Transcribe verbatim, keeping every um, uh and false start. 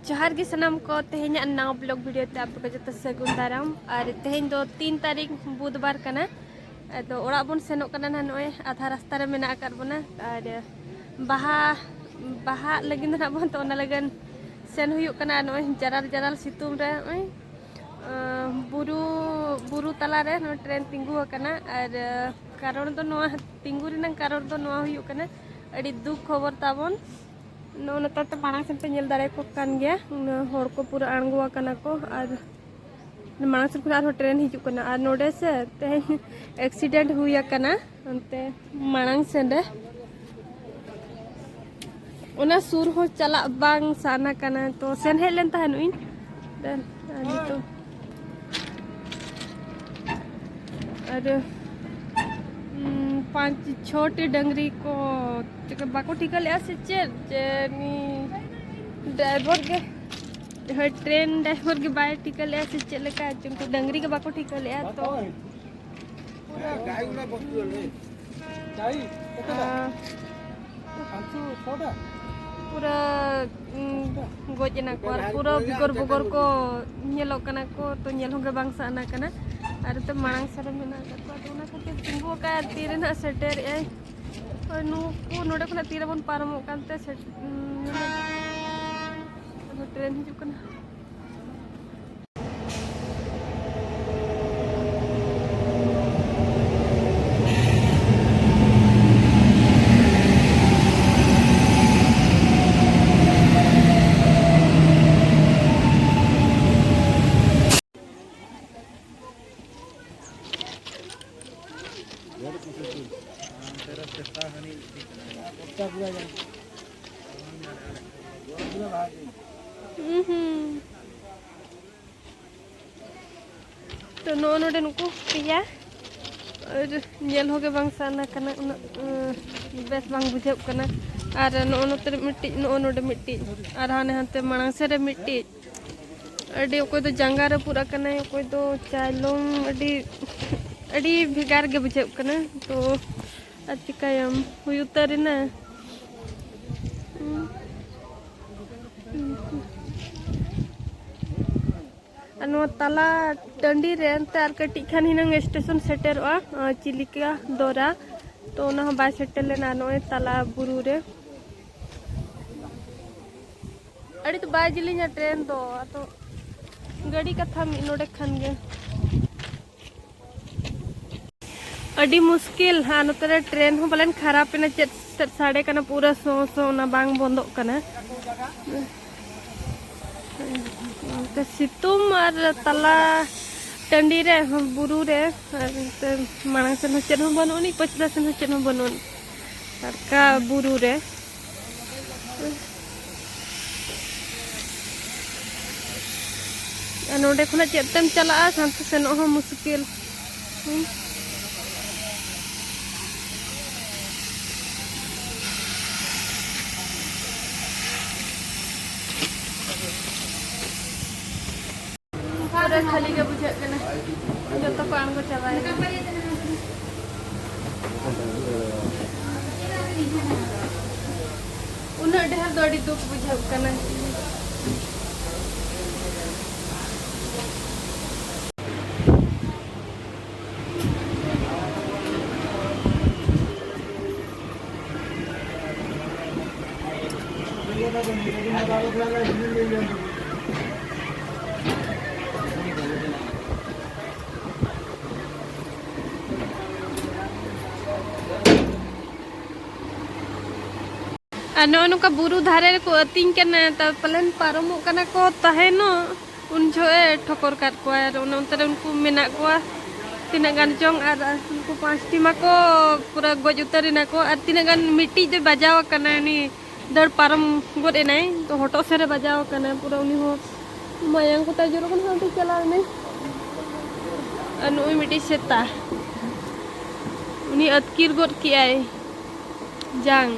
ᱡᱚᱦᱟᱨ ᱜᱮ ᱥᱟᱱᱟᱢ ᱠᱚ, ᱛᱮᱦᱮᱧᱟᱜ ᱱᱟᱣᱟ ᱵᱞᱚᱜ ᱵᱷᱤᱰᱤᱭᱳ ᱛᱮ ᱟᱯᱮ ᱠᱚ ᱡᱚᱛᱚ ᱥᱟᱹᱜᱩᱱ ᱫᱟᱨᱟᱢ᱾ ᱟᱨ ᱛᱮᱦᱮᱧ ᱫᱚ ᱛᱤᱱ ᱛᱟᱹᱨᱤᱠᱷ ᱵᱩᱫᱷᱵᱟᱨ ᱠᱟᱱᱟ᱾ ᱟᱫᱚ ᱚᱲᱟᱜ ᱵᱚᱱ ᱥᱮᱱᱚᱜ ᱠᱟᱱᱟ ᱱᱟᱦᱟᱜ, ᱱᱚᱜᱼᱚᱭ ᱟᱫᱷᱟ ᱨᱟᱥᱛᱟ ᱨᱮ ᱢᱮᱱᱟᱜ ᱟᱠᱟᱫ ᱵᱚᱱᱟ᱾ ᱟᱨ ᱵᱟᱦᱟ, ᱵᱟᱦᱟ ᱞᱟᱹᱜᱤᱫ ᱫᱚ ᱱᱟᱦᱟᱜ ᱵᱚᱱ, ᱛᱚ ᱚᱱᱟ ᱞᱟᱹᱜᱤᱫ ᱥᱮᱱ ᱦᱩᱭᱩᱜ ᱠᱟᱱᱟ᱾ ᱱᱚᱜᱼᱚᱭ ᱡᱟᱨᱟᱞ ᱡᱟᱨᱟᱞ ᱥᱤᱛᱩᱝ ᱨᱮ ᱱᱚᱜᱼᱚᱭ, ᱟᱸ, ᱵᱩᱨᱩ, ᱵᱩᱨᱩ ᱛᱟᱞᱟᱨᱮ ᱱᱚᱜᱼᱚᱭ ᱴᱨᱮᱱ ᱛᱤᱸᱜᱩ ᱟᱠᱟᱱᱟ᱾ ᱟᱨ ᱠᱟᱨᱚᱱ ᱫᱚ ᱱᱚᱣᱟ, ᱛᱤᱸᱜᱩ ᱨᱮᱱᱟᱜ ᱠᱟᱨᱚᱱ ᱫᱚ ᱱᱚᱣᱟ ᱦᱩᱭᱩᱜ ᱠᱟᱱᱟ, ᱟᱹᱰᱤ ᱫᱩᱠ ᱠᱷᱚᱵᱚᱨ ᱛᱟᱵᱚᱱ᱾ ᱱᱚᱜᱼᱚ ᱱᱚᱛᱮ ᱛᱮ ᱢᱟᱲᱟᱝ ᱥᱮᱱ ᱯᱮ ᱧᱮᱞ ᱫᱟᱲᱮᱭᱟᱠᱚ ᱠᱟᱱ ᱜᱮᱭᱟ, ᱦᱚᱲ ᱠᱚ ᱯᱩᱨᱟᱹ ᱟᱬᱜᱚ ᱟᱠᱟᱱᱟ ᱠᱚ᱾ ᱟᱨ ᱢᱟᱲᱟᱝ ᱥᱮᱱ ᱠᱷᱚᱱ ᱟᱨᱦᱚᱸ ᱴᱨᱮᱱ ᱦᱤᱡᱩᱜ ᱠᱟᱱᱟ᱾ ᱟᱨ ᱱᱚᱰᱮ ᱥᱮ ᱛᱮᱦᱮᱧ ᱮᱠᱥᱤᱰᱮᱱᱴ ᱦᱩᱭ ᱟᱠᱟᱱᱟ, ᱚᱱᱛᱮ ᱢᱟᱲᱟᱝ ᱥᱮᱱ ᱨᱮ᱾ ᱚᱱᱟ ᱥᱩᱨ ᱦᱚᱸ ᱪᱟᱞᱟᱜ ᱵᱟᱝ ᱥᱟᱱᱟ ᱠᱟᱱᱟ, ᱛᱚ ᱥᱮᱱ ᱦᱮᱡ ᱞᱮᱱ ᱛᱟᱦᱮᱱᱚᱜ ᱤᱧ᱾ ᱟᱨ ᱱᱤᱛᱚᱜ ᱟᱨ, ᱩᱸ, ᱯᱟᱸᱪ ᱪᱷᱚᱴᱤ ᱰᱟᱹᱝᱨᱤ ᱠᱚ ᱪᱮᱫ ᱵᱟᱠᱚ ᱴᱷᱤᱠᱟᱹ ᱞᱮᱫᱼᱟ ᱥᱮ ᱪᱮᱫ, ᱡᱮ ᱩᱱᱤ ᱰᱨᱟᱭᱵᱷᱟᱨ ᱜᱮ, ᱦᱳᱭ, ᱴᱨᱮᱱ ᱰᱨᱟᱭᱵᱷᱟᱨ ᱜᱮ ᱵᱟᱭ ᱴᱷᱤᱠᱟᱹ ᱞᱮᱫᱼᱟ ᱥᱮ ᱪᱮᱫ ᱞᱮᱠᱟ, ᱩᱱᱠᱩ ᱰᱟᱹᱝᱨᱤ ᱜᱮ ᱵᱟᱠᱚ ᱴᱷᱤᱠᱟᱹ ᱞᱮᱫᱼᱟ᱾ ᱛᱚ ᱯᱩᱨᱟᱹ, ᱟᱸ, ᱯᱩᱨᱟᱹ, ᱩᱸ, ᱜᱚᱡ ᱮᱱᱟ ᱠᱚ ᱟᱨ ᱯᱩᱨᱟᱹ ᱵᱤᱜᱚᱨ ᱵᱚᱜᱚᱨ ᱠᱚ ᱧᱮᱞᱚᱜ ᱠᱟᱱᱟ ᱠᱚ, ᱛᱚ ᱧᱮᱞ ᱦᱚᱸ ᱜᱮ ᱵᱟᱝ ᱥᱟᱱᱟ ᱠᱟᱱᱟ᱾ ᱟᱨ ᱮᱱᱛᱮ ᱢᱟᱲᱟᱝ ᱥᱮᱫ ᱨᱮ ᱢᱮᱱᱟᱜ ᱟᱠᱟᱫ ᱠᱚᱣᱟ, ᱟᱫᱚ ᱚᱱᱟ ᱠᱷᱟᱹᱛᱤᱨ ᱛᱤᱸᱜᱩ ᱟᱠᱟᱫ, ᱟᱨ ᱛᱤᱨᱮ ᱱᱟᱦᱟᱜ ᱥᱮᱴᱮᱨᱮᱜᱼᱟᱭ᱾ ᱦᱳᱭ, ᱱᱩᱠᱩ ᱱᱚᱰᱮ ᱠᱷᱚᱱᱟᱜ ᱛᱤᱨᱮᱵᱚᱱ ᱯᱟᱨᱚᱢᱚᱜ ᱠᱟᱱᱛᱮ ᱥᱮᱴ-, ᱩᱸ, ᱟᱫᱚ ᱴᱨᱮᱱ ᱦᱤᱡᱩᱜ ᱠᱟᱱᱟ᱾ ᱩᱸᱦᱩᱸ᱾ ᱛᱚ ᱱᱚᱜᱼᱚ ᱱᱚᱰᱮ ᱱᱩᱠᱩ ᱯᱮᱭᱟ, ᱟᱨ ᱧᱮᱞ ᱦᱚᱸ ᱜᱮ ᱵᱟᱝ ᱥᱟᱱᱟ ᱠᱟᱱᱟ, ᱩᱱᱟᱹᱜ, ᱟᱸ, ᱵᱮᱥ ᱵᱟᱝ ᱵᱩᱡᱷᱟᱹᱜ ᱠᱟᱱᱟ᱾ ᱟᱨ ᱱᱚᱜᱼᱚ ᱱᱚᱛᱮ ᱨᱮ ᱢᱤᱫᱴᱤᱡ, ᱱᱚᱜᱼᱚ ᱱᱚᱰᱮ ᱢᱤᱫᱴᱤᱡ, ᱟᱨ ᱦᱟᱱᱮ ᱦᱟᱱᱛᱮ ᱢᱟᱲᱟᱝ ᱥᱮᱫ ᱨᱮ ᱢᱤᱫᱴᱤᱡ᱾ ᱟᱹᱰᱤ, ᱚᱠᱚᱭ ᱫᱚ ᱡᱟᱸᱜᱟ ᱨᱟᱹᱯᱩᱫ ᱟᱠᱟᱱᱟᱭ, ᱚᱠᱚᱭ ᱫᱚ ᱪᱟᱭᱞᱚᱢ, ᱟᱹᱰᱤ, ᱟᱹᱰᱤ ᱵᱷᱮᱜᱟᱨ ᱜᱮ ᱵᱩᱡᱷᱟᱹᱜ ᱠᱟᱱᱟ᱾ ᱛᱚ ᱟᱨ ᱪᱤᱠᱟᱹᱭᱟᱢ, ᱦᱩᱭ ᱩᱛᱟᱹᱨ ᱮᱱᱟ᱾ ᱦᱩᱸ᱾ ᱟᱨ ᱱᱚᱣᱟ ᱛᱟᱞᱟ ᱴᱟᱺᱰᱤ ᱨᱮ ᱮᱱᱛᱮ ᱟᱨ ᱠᱟᱹᱴᱤᱡ ᱠᱷᱟᱱ ᱦᱤᱱᱟᱹᱝ ᱥᱴᱮᱥᱚᱱ ᱥᱮᱴᱮᱨᱚᱜᱼᱟ, ᱟᱸ, ᱪᱤᱞᱤᱠᱟ ᱫᱚᱨᱟ᱾ ᱛᱚ ᱚᱱᱟ ᱦᱚᱸ ᱵᱟᱭ ᱥᱮᱴᱮᱨ ᱞᱮᱱᱟ ᱱᱚᱜᱼᱚᱭ ᱛᱟᱞᱟ ᱵᱩᱨᱩ ᱨᱮ᱾ ᱟᱹᱰᱤ ᱫᱚ ᱵᱟᱭ ᱡᱤᱞᱤᱧᱟ ᱴᱨᱮᱱ ᱫᱚ, ᱟᱫᱚ ᱜᱟᱹᱰᱤ ᱠᱟᱛᱷᱟ ᱢᱤᱫ ᱱᱚᱰᱮ ᱠᱷᱟᱱ ᱜᱮ᱾ ᱟᱹᱰᱤ ᱢᱩᱥᱠᱤᱞ᱾ ᱟᱨ ᱱᱚᱛᱮ ᱨᱮ ᱴᱨᱮᱱ ᱦᱚᱸ ᱯᱟᱞᱮᱱ ᱠᱷᱟᱨᱟᱯ ᱮᱱᱟ, ᱪᱮᱫ ᱛᱮᱫ ᱥᱟᱰᱮ ᱠᱟᱱᱟ, ᱯᱩᱨᱟᱹ ᱥᱚᱸ ᱥᱚᱸ, ᱚᱱᱟ ᱵᱟᱝ ᱵᱚᱱᱫᱚᱜ ᱠᱟᱱᱟ᱾ ᱚᱱᱠᱟ ᱥᱤᱛᱩᱝ ᱟᱨ ᱛᱟᱞᱟ ᱴᱟᱺᱰᱤ ᱨᱮ, ᱵᱩᱨᱩ ᱨᱮ, ᱟᱨ ᱱᱚᱛᱮ ᱢᱟᱲᱟᱝ ᱥᱮᱱ ᱦᱚᱸ ᱪᱮᱫ ᱦᱚᱸ ᱵᱟᱹᱱᱩᱜ ᱟᱹᱱᱤᱡ, ᱯᱟᱹᱪᱷᱞᱟᱹ ᱥᱮᱱ ᱦᱚᱸ ᱪᱮᱫ ᱦᱚᱸ ᱵᱟᱹᱱᱩᱜ ᱟᱹᱱᱤᱡ᱾ ᱟᱨᱠᱟ ᱵᱩᱨᱩ ᱨᱮ᱾ ᱟᱨ ᱱᱚᱰᱮ ᱠᱷᱚᱱᱟᱜ ᱪᱮᱫ ᱛᱮᱢ ᱪᱟᱞᱟᱜᱼᱟ, ᱦᱟᱱᱛᱮ ᱥᱮᱱᱚᱜ ᱦᱚᱸ ᱢᱩᱥᱠᱤᱞ᱾ ᱦᱩᱸ᱾ ᱯᱩᱨᱟᱹ ᱠᱷᱟᱹᱞᱤ ᱜᱮ ᱵᱩᱡᱷᱟᱹᱜ ᱠᱟᱱᱟ, ᱡᱚᱛᱚ ᱠᱚ ᱟᱬᱜᱚ ᱪᱟᱵᱟᱭᱮᱱᱟ᱾ ᱩᱱᱟᱹᱜ ᱰᱷᱮᱨ ᱫᱚ ᱟᱹᱰᱤ ᱫᱩᱠ ᱵᱩᱡᱷᱟᱹᱜ ᱠᱟᱱᱟ᱾ ᱟᱨ ᱱᱚᱜᱼᱚ ᱱᱚᱝᱠᱟ ᱵᱩᱨᱩ ᱫᱷᱟᱨᱮ ᱨᱮᱠᱚ ᱟᱹᱛᱤᱧ ᱠᱟᱱᱟ, ᱛᱟ ᱯᱟᱞᱮᱱ ᱯᱟᱨᱚᱢᱚᱜ ᱠᱟᱱᱟ ᱠᱚ ᱛᱟᱦᱮᱱᱚᱜ, ᱩᱱ ᱡᱚᱦᱚᱜ ᱮ ᱴᱷᱚᱠᱚᱨ ᱠᱟᱫ ᱠᱚᱣᱟ᱾ ᱟᱨ ᱚᱱᱮ ᱚᱱᱛᱮ ᱨᱮ ᱩᱱᱠᱩ ᱢᱮᱱᱟᱜ ᱠᱚᱣᱟ ᱛᱤᱱᱟᱹᱜ ᱜᱟᱱ ᱪᱚᱝ, ᱟᱨ ᱩᱱᱠᱩ ᱯᱟᱸᱪᱴᱤ ᱢᱟᱠᱚ ᱯᱩᱨᱟᱹ ᱜᱚᱡ ᱩᱛᱟᱹᱨ ᱮᱱᱟ ᱠᱚ, ᱟᱨ ᱛᱤᱱᱟᱹᱜ ᱜᱟᱱ ᱢᱤᱫᱴᱤᱡ ᱫᱚᱭ ᱵᱟᱡᱟᱣ ᱟᱠᱟᱱᱟ, ᱩᱱᱤ ᱫᱟᱹᱲ ᱯᱟᱨᱚᱢ ᱜᱚᱫ ᱮᱱᱟᱭ, ᱛᱚ ᱦᱚᱴᱚᱜ ᱥᱮᱫ ᱨᱮ ᱵᱟᱡᱟᱣ ᱟᱠᱟᱱᱟ ᱯᱩᱨᱟᱹ, ᱩᱱᱤ ᱦᱚᱸ ᱢᱟᱭᱟᱝ ᱠᱚ ᱛᱟᱭ ᱡᱚᱨᱚ ᱠᱟᱱᱟ, ᱦᱟᱱᱛᱮ ᱪᱟᱞᱟᱣ ᱮᱱᱟᱭ᱾ ᱟᱨ ᱱᱩᱜᱼᱩᱭ ᱢᱤᱫᱴᱤᱡ ᱥᱮᱛᱟ, ᱩᱱᱤ ᱟᱹᱛᱠᱤᱨ ᱜᱚᱫ ᱠᱮᱜᱼᱟᱭ ᱡᱟᱝ᱾